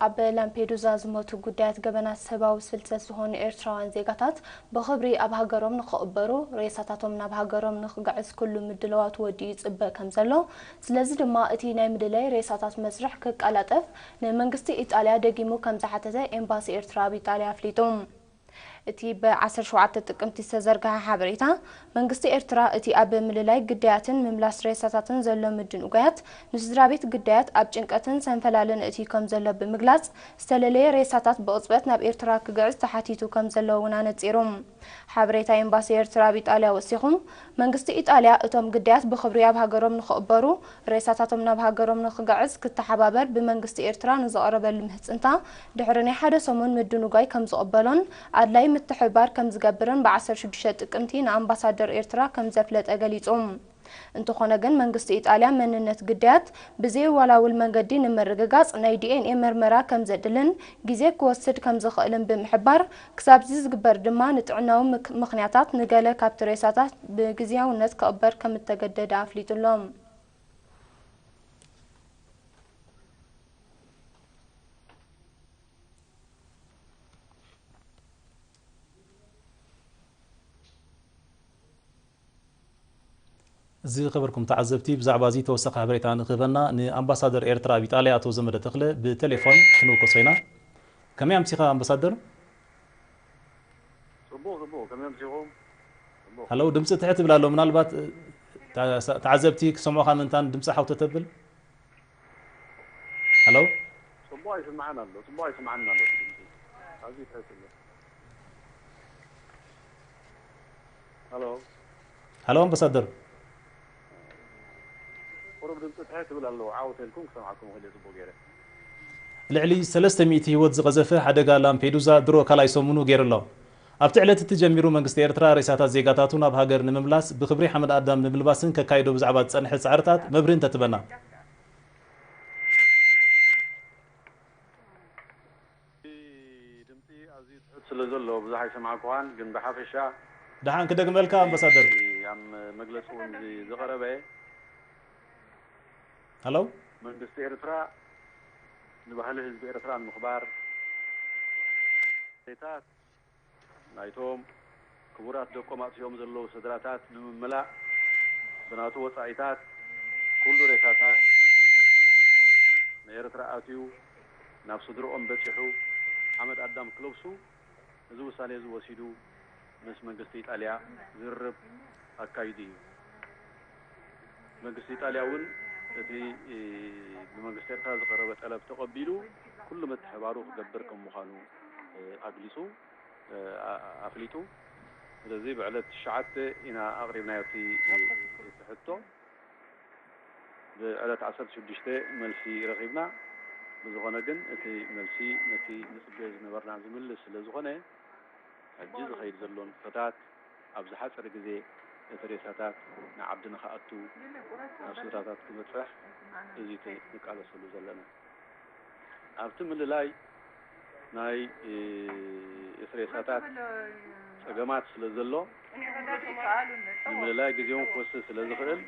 ኣብ ላምፔዱዛ ዝሞቱ ጉዳያት ገበናት ሰብኣዊ ፍልሰት ዝኾኑ ኤርትራውያን ዜጋታት ብኽብሪ ኣብ ሃገሮም ንኽቕበሩ፣ ሬሳታቶም ናብ ሃገሮም ንኽግዕዝ ኩሉ ምድላዋት ወዲኡ ይጽበ ከም ዘሎ፣ ስለዚ ድማ እቲ ናይ ምልላይ ሬሳታት መስርሕ ክቀላጠፍ ንመንግስቲ ኢጣልያ ደጊሙ ከም ዝሓተተ ኤምባሲ ኤርትራ ኣብ ኢጣልያ ኣፍሊጡ። እቲ ብ ዓሰርተ ሸውዓተ ጥቅምቲ ዝተዘርግሐ ሓበሬታ፣ መንግስቲ ኤርትራ እቲ ኣብ ምልላይ ግዳያትን ምምላስ ሬሳታትን ዘሎ ምድንጓያት ንስድራ ቤት ግዳያት ኣብ ጭንቀትን ሰንፈላልን እትዩ ከም ዘሎ ብምግላጽ፣ ዝተለለየ ሬሳታት ብቕጽበት ናብ ኤርትራ ክግዕዝ ተሓቲቱ ከም ዘሎ እውን ኣነጺሩ። ሓበሬታ ኤምባሲ ኤርትራ ኣብ ኢጣልያ ወሲኹ፣ መንግስቲ ኢጣልያ እቶም ግዳያት ብኽብሪ ኣብ ሃገሮም ንኽቕበሩ፣ ሬሳታቶም ናብ ሃገሮም ንኽግዕዝ ክተሓባበር ብመንግስቲ ኤርትራ ንዝቐረበሉ ምሕጽንታ፣ ድሕሪ ናይ ሓደ ሰሙን ምድንጓይ ከም ዝቕበሎን ኣድላይ ምትሕብባር ከም ዝገብርን ብ ዓሰርተ ሽዱሽተ ጥቅምቲ ንኣምባሳደር ኤርትራ ከም ዘፍለጠ ገሊጹ። እንተኾነ ግን መንግስቲ ኢጣልያ መንነት ግዳያት ብዘየወላውል መንገዲ ንምርግጋጽ ናይ ዲኤንኤ መርመራ ከም ዘድልን ግዜ ክወስድ ከም ዝኽእልን ብምሕባር፣ ክሳብዚ ዝግበር ድማ ንጥዕናዊ ምክ-፣ ምኽንያታት ንገለ ካብቲ ሬሳታት ብግዝያውነት ክቕበር ከም እተገደደ ኣፍሊጡ ኣሎ። ዝኸበርኩም ተዓዘብቲ፣ ብዛዕባ እዚ ተወሳኺ ሓበሬታ ንክህበና ንኣምባሳደር ኤርትራ ኣብ ኢጣልያ ኣቶ ዘመደ ተኽለ ብቴሌፎን ክንውከሶ ኢና። ከመይ ኣምሲኻ ኣምባሳደር? ጽቡቕ፣ ጽቡቕ። ከመይ ኣምሲኹም? ጽቡቕ። ሃለው፣ ድምጺ ትሕት ይብል ኣሎ። ምናልባት፣ እ፣ ታ-፣ ተዓዘብቲ ክሰምዑኻ ምእንታን ድምጺ ሓውተ ተብል። ሃለው? ጽቡቕ ኣይስምዓን ኣሎ። ጽቡቕ ኣይስምዓን ኣሎ እቲ ድምጺ። ኣዝዩ ትሕት ኣሎ። ሃሎ። ሃሎ ኣምባሳደር። ቁሩብ ድምጺ ትሕት ይብል ኣሎ። ዓው ተልኩም ክሰምዓኩም ክእል እየ ጽቡቕ ገይረ። ልዕሊ ሰለስተ ሚእቲ ህይወት ዝቐዘፈ ሓደጋ ላምፔዱዛ ድሮ ካልኣይ ሰሙኑ ገይሩ ኣሎ። ኣብቲ ዕለት እቲ ጀሚሩ መንግስቲ ኤርትራ ሬሳታት ዜጋታቱ ናብ ሃገር ንምምላስ ብኽብሪ ሓመድ ኣዳም ንምልባስን ከካይዶ ብዛዕባ ዝጸንሐ ጻዕርታት መብርሂ እንተትበና። ድምጺ ኣዝዩ ትሑት ስለ ዘሎ ብዙሕ ኣይሰማዕኩኻን፣ ግን ብሓፈሻ ደሓን ክደግመልካ ኣምባሳደር። ኣብ መግለጺ እውን ዝ-፣ ዝቐረበ ሃሎ? መንግስቲ ኤርትራ ንባህሊ ህዝቢ ኤርትራ ንምኽባር፣ ሬሳታት ናይቶም ክቡራት ደቆም ኣጥፊኦም ዘለዉ ስድራታት ንምምላእ፣ ብናቱ ወጻኢታት ኩሉ ሬሳታት ንኤርትራ ኣትዩ ናብ ስድርኦም በጺሑ ሓመድ ኣዳም ክለብሱ እዚ ውሳኔ እዚ ወሲዱ ምስ መንግስቲ ኢጣልያ ዝርርብ ኣካይዱ እዩ። መንግስቲ ኢጣልያ እውን እቲ፣ እ፣ ብመንግስቲ ኤርትራ ዝቐረበ ጠለብ ተቐቢሉ ኩሉ ምትሕባሩ ክገብር ከም ምዃኑ፣ እ፣ ኣግሊጹ፣ እ፣ ኣ-፣ ኣፍሊጡ። ስለዚ ብዕለት ትሽዓተ ኢና ኣቕሪብናዮ እቲ፣ እ፣ እቲ ሕቶ። ብዕለት ዓሰርተ ሽዱሽተ መልሲ ረኺብና። ብዝኾነ ግን እቲ መልሲ ነቲ ንጽበዮ ዝነበርና ዝምልስ ስለ ዝኾነ፣ ሕጂ ዝኸይድ ዘሎ ንጥፈታት ኣብ ዝሓጸረ ግዜ እቲ ሬሳታት ንዓዲ ንኽኣቱ ናብ ስድራታት ክበጽሕ እዚ እቲ ንቃለሰሉ ዘለና። ኣብቲ ምልላይ ናይ፣ እ፣ እቲ ሬሳታት ጸገማት ስለ ዘሎ፣ ንምልላይ ግዜውን ክወስድ ስለ ዝኽእል፣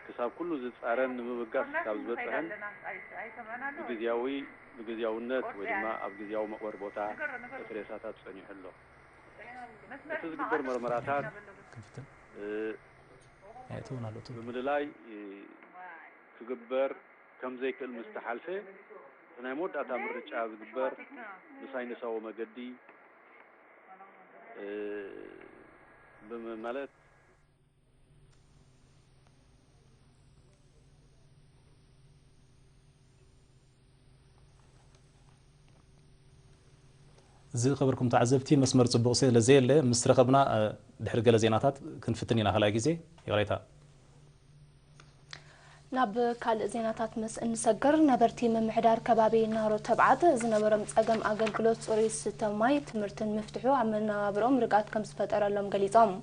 ክሳብ ኩሉ ዝጻረን ንምብጋስ ክሳብ ዝበጽሐን ብግዝያዊ፣ ብግዝያውነት ወይ ድማ ኣብ ግዝያዊ መቕበሪ ቦታ እቲ ሬሳታት ጸኒሑ ኣሎ። እቲ ዝግበር መርመራታት፣ ክንፍትን እ፣ ኣየእትውን ኣሎ፣ እትውን። ብምልላይ፣ እ፣ ክግበር ከም ዘይክእል ምስ ተሓልፈ፣ እቲ ናይ መወዳእታ ምርጫ ዝግበር ብሳይንሳዊ መገዲ፣ እ፣ ብም-፣ ማለት ዝኸበርኩም ተዓዘብቲ፣ መስመር ጽቡቕ ስለ ዘየለ፣ ምስ ረኸብና፣ እ፣ ድሕሪ ገለ ዜናታት ክንፍትን ኢና ካልኣይ ግዜ። ይቕሬታ። ናብ ካልእ ዜናታት ምስ እንሰግር፣ ነበርቲ ምምሕዳር ከባቢ ናሮ ተብዓት ዝነበሮም ጸገም ኣገልግሎት ጽሩይ ዝስተ ማይ፣ ትምህርትን ምፍትሑ ኣብ መነባብሮኦም ርግኣት ከም ዝፈጠረሎም ገሊጾም።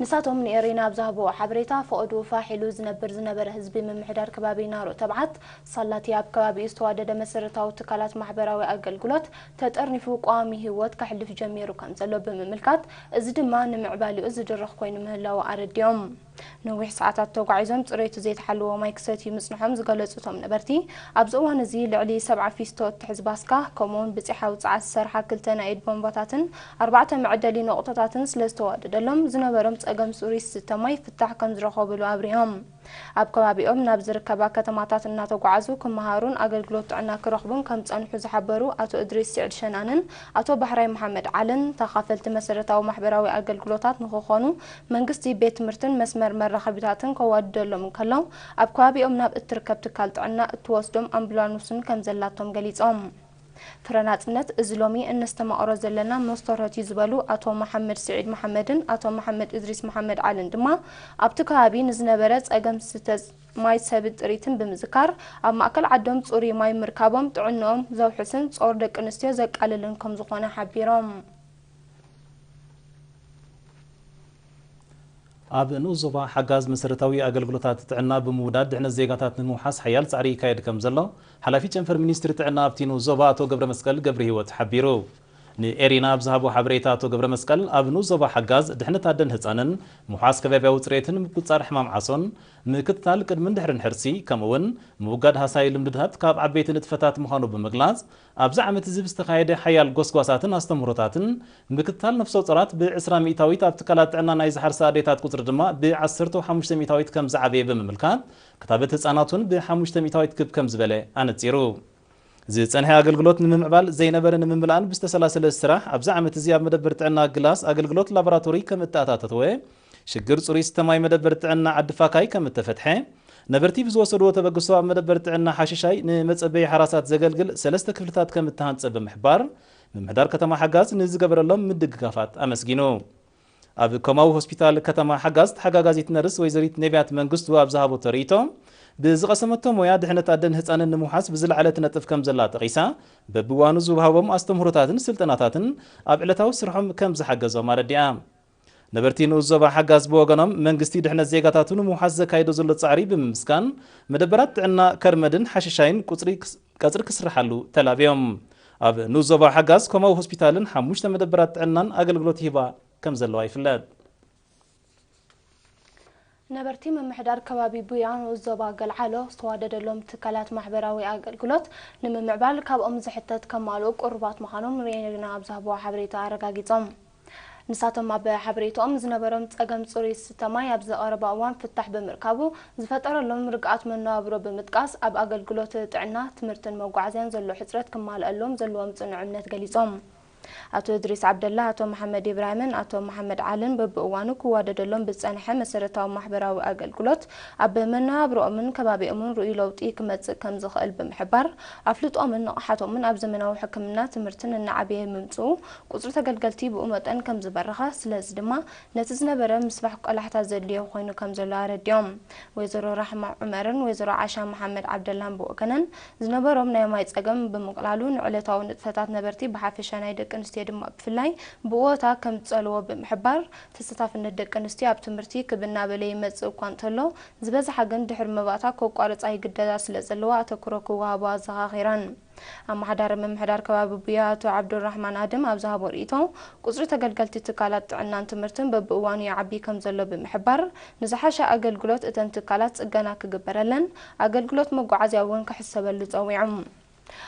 ንሳቶም ንኤሪና ኣብ ዝሃብዎ ሓበሬታ፣ ፈቐድኡ ፋሕ ኢሉ ዝነብር ዝነበረ ህዝቢ ምምሕዳር ከባቢ ናሮ ተብዓት፣ ሳላቲ ኣብ ከባቢኡ ዝተዋደደ መሰረታዊ ትካላት ማሕበራዊ ኣገልግሎት ተጠርኒፉ፣ ቀዋሚ ህይወት ከሕልፍ ጀሚሩ ከም ዘሎ ብምምልካት፣ እዚ ድማ ንምዕባሌኡ ዝድርኽ ኮይኑ ምህላዉ ኣረዲኦም። ነዊሕ ሰዓታት ተጓዒዞም ጽሬቱ ዘይተሓለወ ማይ ክሰትዩ ምጽንሖም ዝገለጹ እቶም ነበርቲ፣ ኣብዚ እዋን እዚ ልዕሊ ሰብዓ ፊስቶ እትሕዝ ባስካ፣ ከምኡውን ብጺሓ ውጽዓት ዝሰርሓ ክልተ ናይ ኢድ ቦምባታትን ኣርባዕተ መዕደሊ ነቑጣታትን ስለ ዝተዋደደሎም፣ ዝነበሮም ጸገም ጽሩይ ዝስተ ማይ ፍታሕ ከም ዝረኸብሉ ኣብሪሆም። ኣብ ከባቢኦም ናብ ዝርከባ ከተማታት እናተጓዓዙ ክመሃሩን ኣገልግሎት ጥዕና ክረኽቡን ከም ዝጸንሑ ዝሓበሩ ኣቶ እድሪስ ስዕድ ሸናንን ኣቶ ባሕራይ መሓመድ ዓልን፣ ተኻፈልቲ መሰረታዊ ማሕበራዊ ኣገልግሎታት ንኽኾኑ መንግስቲ ቤት ትምህርትን መስመር መራኸቢታትን ከዋድደሎም እንከሎ፣ ኣብ ከባቢኦም ናብ እትርከብ ትካል ጥዕና እትወስዶም ኣምቡላንስን ከም ዘላቶም ገሊጾም። ፍረ ናጽነት፣ እዚ ሎሚ እነስተማቕሮ ዘለና መስቶረት እዩ ዝበሉ ኣቶ መሓመድ ስዒድ መሓመድን ኣቶ መሓመድ እድሪስ መሓመድ ዓልን ድማ፣ ኣብቲ ከባቢ ንዝነበረ ጸገም ዝስተ ማይ ሰብን ጥሪትን ብምዝካር፣ ኣብ ማእከል ዓዶም ጽሩይ ማይ ምርካቦም ጥዕንኦም ዘውሕስን ጾር ደቂ ኣንስትዮ ዘቃልልን ከም ዝኾነ ሓቢሮም። ኣብ ንኡስ ዞባ ሓጋዝ መሰረታዊ ኣገልግሎታት ጥዕና ብምውዳድ ድሕነት ዜጋታት ንምውሓስ ሓያል ጻዕሪ ይካየድ ከም ዘሎ ሓላፊ ጨንፈር ሚኒስትሪ ጥዕና ኣብቲ ንኡስ ዞባ ኣቶ ገብረ መስቀል ገብረ ህይወት ሓቢሩ። ንኤሪና ኣብ ዝሃቦ ሓበሬታ ኣቶ ገብረ መስቀል፣ ኣብ ንኡስ ዞባ ሓጋዝ ድሕነት ኣደን ህጻንን ምውሓስ ከባቢያዊ ጽሬትን ምቁጽጻር ሕማም ዓሶን ምክትታል ቅድምን ድሕርን ሕርሲ፣ ከምኡ እውን ምውጋድ ሃሳይ ልምድታት ካብ ዓበይቲ ንጥፈታት ምዃኑ ብምግላጽ፣ ኣብዚ ዓመት እዚ ብዝተኻየደ ሓያል ጎስጓሳትን ኣስተምህሮታትን ምክትታል ነፍሰ ጾራት ብ20%፣ ኣብ ትካላት ጥዕና ናይ ዝሓርሳ ኣዴታት ቁጽሪ ድማ ብ15% ከም ዝዓበየ ብምምልካት፣ ክታበት ህጻናት እውን ብ5% ክብ ከም ዝበለ ኣነጺሩ። ዝጸንሐ ኣገልግሎት ንምምዕባል ዘይነበረ ንምምላእን ብዝተሰላሰለ ስራሕ ኣብዚ ዓመት እዚ ኣብ መደበር ጥዕና ግላስ ኣገልግሎት ላቦራቶሪ ከም እተኣታተተወ፣ ሽግር ጽሩይ ስተ ማይ መደበር ጥዕና ዓዲ ፋካይ ከም እተፈትሐ፣ ነበርቲ ብዝወሰድዎ ተበግሶ ኣብ መደበር ጥዕና ሓሽሻይ ንመጸበዪ ሓራሳት ዘገልግል ሰለስተ ክፍልታት ከም እተሃንጸ ብምሕባር፣ ምምሕዳር ከተማ ሓጋዝ ንዝገበረሎም ምድግጋፋት ኣመስጊኑ። ኣብ ኮማዊ ሆስፒታል ከተማ ሓጋዝ ተሓጋጋዚት ነርስ ወይዘሪት ነቢያት መንግስቱ ኣብ ዝሃቦቶ ርእይቶ፣ ብዝቐሰመቶ ሞያ ድሕነት ኣደን ህጻንን ንምውሓስ ብዝለዓለ ትነጥፍ ከም ዘላ ጠቒሳ፣ በብዋኑ ዝወሃቦም ኣስተምህሮታትን ስልጠናታትን ኣብ ዕለታዊ ስርሖም ከም ዝሓገዞም ኣረዲኣ። ነበርቲ ንኡስ ዞባ ሓጋዝ ብወገኖም፣ መንግስቲ ድሕነት ዜጋታቱ ንምውሓስ ዘካይዶ ዘሎ ጻዕሪ ብምምስጋን፣ መደበራት ጥዕና ከርመድን ሓሽሻይን ቁጽሪ ክስ-፣ ቀጽሪ ክስርሓሉ ተላብዮም። ኣብ ንኡስ ዞባ ሓጋዝ ኮማዊ ሆስፒታልን ሓሙሽተ መደበራት ጥዕናን ኣገልግሎት ይህባ ከም ዘለዋ ይፍለጥ። ነበርቲ ምምሕዳር ከባቢ ቡያ ንኡስ ዞባ ገልዓሎ ዝተዋደደሎም ትካላት ማሕበራዊ ኣገልግሎት ንምምዕባል ካብኦም ዝሕተት ከማልኡ ቅሩባት ምዃኖም ሬና ኣብ ዝሃብዎ ሓበሬታ ኣረጋጊጾም። ንሳቶም ኣብ ሓበሬታኦም ዝነበሮም ጸገም ጽሩይ ዝስተ ማይ ኣብዚ ቀረባ እዋን ፍታሕ ብምርካቡ ዝፈጠረሎም ርግኣት መነባብሮ ብምጥቃስ፣ ኣብ ኣገልግሎት ጥዕና፣ ትምህርትን መጓዓዝያን ዘሎ ሕጽረት ክማልኣሎም ዘለዎም ጽኑዕ እምነት ገሊጾም። ኣቶ እድሪስ ዓብደላ፣ ኣቶ መሓመድ ኢብራሂምን ኣቶ መሓመድ ዓልን በብእዋኑ ክዋደደሎም ብዝጸንሐ መሰረታዊ ማሕበራዊ ኣገልግሎት ኣብ መነባብሮኦምን ከባቢኦምን ርኡይ ለውጢ ክመጽእ ከም ዝኽእል ብምሕባር፣ ኣፍልጦምን ንቕሓቶምን ኣብ ዘመናዊ ሕክምና ትምህርትን እናዓበየ ምምጽኡ፣ ቁጽሪ ተገልገልቲ ብኡ መጠን ከም ዝበረኸ፣ ስለዚ ድማ ነቲ ዝነበረ ምስፋሕ ቆላሕታ ዘድልዮ ኮይኑ ከም ዘሎ ኣረዲኦም። ወይዘሮ ራሕማ ዑመርን ወይዘሮ ዓሻ መሓመድ ዓብደላን ብወገነን፣ ዝነበሮም ናይ ማይ ጸገም ብምቕላሉ፣ ንዕለታዊ ንጥፈታት ነበርቲ ብሓፈሻ ናይ ደቂ ኣንስትዮ ድማ ብፍላይ ብእወታ ከም ዝጸልዎ ብምሕባር፣ ተሳታፍነት ደቂ ኣንስትዮ ኣብ ትምህርቲ ክብ እናበለ ይመጽእ እኳ እንተሎ፣ ዝበዝሓ ግን ድሕሪ መባእታ ከቋርጻ ይግደዳ ስለ ዘለዋ ኣተኩሮ ክወሃቦ ኣዘኻኺረን። ኣመሓዳሪ ምምሕዳር ከባቢ ቡያ ኣቶ ዓብዱራሕማን ኣደም ኣብ ዝሃቦ ርእይቶ፣ ቁጽሪ ተገልገልቲ ትካላት ጥዕናን ትምህርትን በብእዋኑ ይዓቢ ከም ዘሎ ብምሕባር፣ ንዝሓሸ ኣገልግሎት እተን ትካላት ጽገና ክግበረለን፣ ኣገልግሎት መጓዓዝያ እውን ክሕሰበሉ ጸዊዖም።